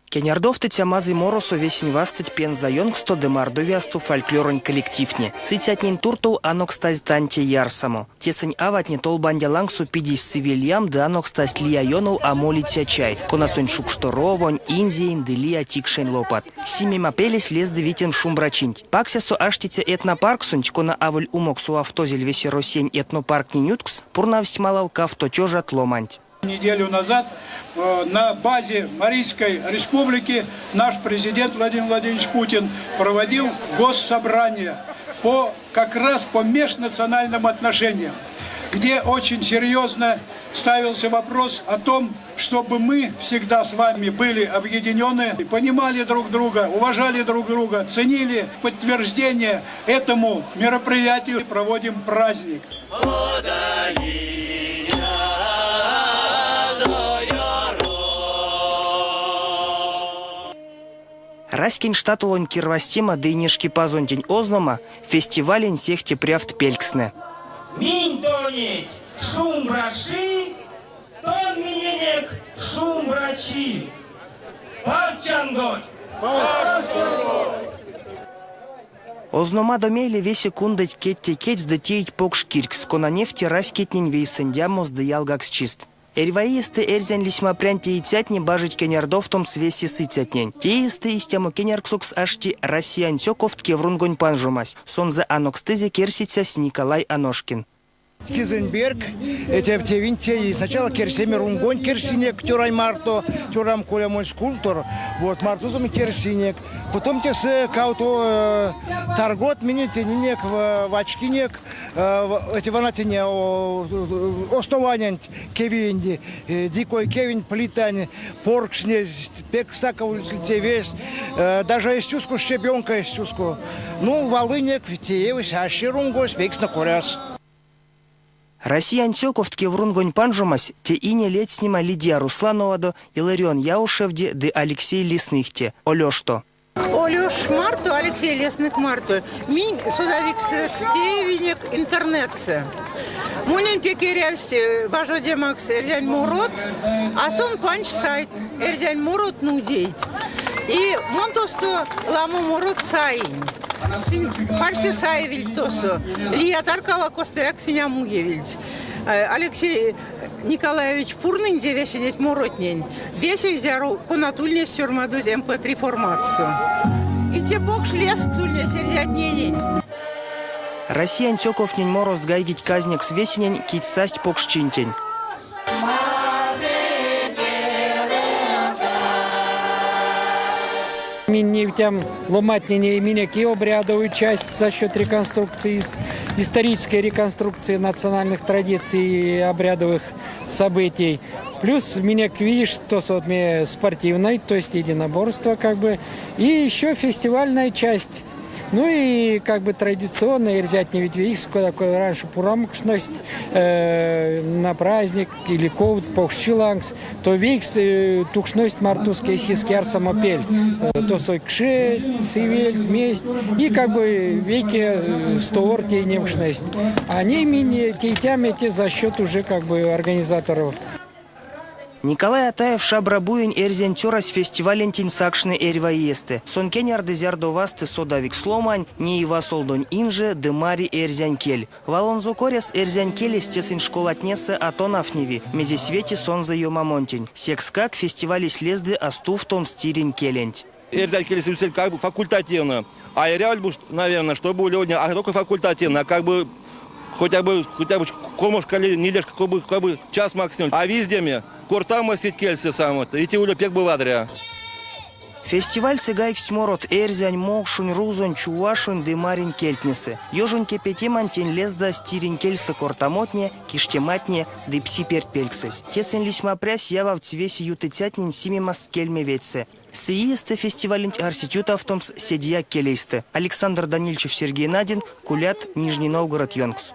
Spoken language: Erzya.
Кенярдовтыця мазый моросо весень вастыть Пенза ёнкссто ды Мордовиясто фольклоронь коллективтне. Сыцятнень туртов анокстазь тантей ярсамо. Тесэнь аватне толбандя лангсо пидизь сывель ям ды анокстасть лия ёнов а молиця чай, конасонть шукшторовонь, инзеень ды лия тикшень лопат. Симемапелесь лезды витемс шумбрачинть. Паксясо аштиця этнопарксонть, кона аволь умок совавтозель весе Россиянь этнопарктнень юткс, пурнавсть малав кавто тёжат ломанть. Неделю назад на базе Марийской республики наш президент Владимир Владимирович Путин проводил госсобрание по как раз по межнациональным отношениям, где очень серьезно ставился вопрос о том, чтобы мы всегда с вами были объединены, понимали друг друга, уважали друг друга, ценили подтверждение этому мероприятию. Проводим праздник. Раськень штатолонь кирвазтема ды Инешкипазонтень ознома, фестивалень сехте прявт пелькстнэ. Минь тонеть шумбрачи, тон миненек шумбрачи! Паз чангодть! Паз чангодть! Озномадо мейле весе кундыть кедте кедьс ды теить покш кирькс, кона невти раськетнень вейсэндямост ды ялгаксчист. Эрьва иестэ эрзянь лисьмапрянь теицятне бажить кенярдовтомс весе сыцятнень. Те иестэ истямо кенярксокс ашти Россиянь цёковт кеврунгонь панжомась. Сонзэ анокстызе керсицясь Николай Аношкин. Кизенберг тевень теи. Сначала керсеме рунгонь керсинек тёрань марто, тёрам Коля мой скульптор, вот, мартозо мы керсинек. Потом тесэ кавто таргот мине тенинек, вачкинек, эти ванатине основаниянть кевень, дикой кевень плитань поркснезь, пек стака тевесь, даже эстюску щебенка эстюску. Ну, валынек теевсь ащи рунгось векснэ коряс. Россиянь цёковт кеврунгонь панжомась те ине ледстнема Лидия Руслановадо, Илларион Яушевде ды Алексей Лесныхте, Олёшто. Олёш марто, Алексей Лесных марто минь содавиксэкс теевинек интернетсэ. Монень пек эрявсь важодемакс эрзянь морот, а сон панжсь сайт эрзянь морот нудейть. И мон тосто ламо морот саинь. Сынь парсте саевильть тосо. Лия таркава костояк сынь а муевильть. Алексей Николаевич пурнынзе весе неть моротнень. Весе зяро конат ульнесть сёрмадозь MP3 форматсо. И те покш лезкс ульнесь эрзятненень. Россиянь цёковтнень морост гайгить казнекс весенень, кить састь покшчинтень. Минь невтям ломатнене минек и обрядовую часть за счет реконструкции, исторической реконструкции национальных традиций и обрядовых событий. Плюс минек, видишь, то спортивной, то есть единоборство как бы, и еще фестивальная часть. Ну и как бы традиционно эрзятне ведь видишь, такое раньше пуромкшность на праздник или ков покшчи лангс, то вейкс тукшность мартост эсест ярсамопель. Тосо кши, сывель, месть и как бы вейке стовор тейневкшность. А ней минь тейтям эти за счет уже как бы организаторов. Николай Атаев шабра буень эрзянь цёрась фестивалентень сакшны эрьва иестэ. Сон кенярды, зярдо васты содавикс ломань, неи васолдонь инже ды мари эрзянь кель. Валонзо коряс эрзянь келесь тесэнь школатнесэ а тонавтневи, мезесь вети сонзэ ёмамонтень. Секскак фестивалесь лезды а стувтомс тиринь келенть. Эрзянь келесь улевель как бы факультативно. А эряволь бы, наверное, чтобы улевель не только факультативно, а как бы хотя бы колмошка нилешка, как бы час максимум. А виздеме кортамо сеть кельсэ самот. И те уле пек бы вадря. Фестивальсэ гайгсть морот эрзянь, мокшонь, рузонь, чувашонь ды маринь кельтнесэ. Ёжонь кепетемантень лездасть тиринь кельсэ кортамотне, киштематне ды пси пертьпельксэсь. Тесэнь лисьмапрясь явавтсь весе ютыцятнень симемаст кельме ведьсэ. Сы иестэ фестиваленть арсить ютавтомс седеяк келейстэ. Александр Данильчев, Сергей Надин, Кулят, Нижний Новгород ёнкс.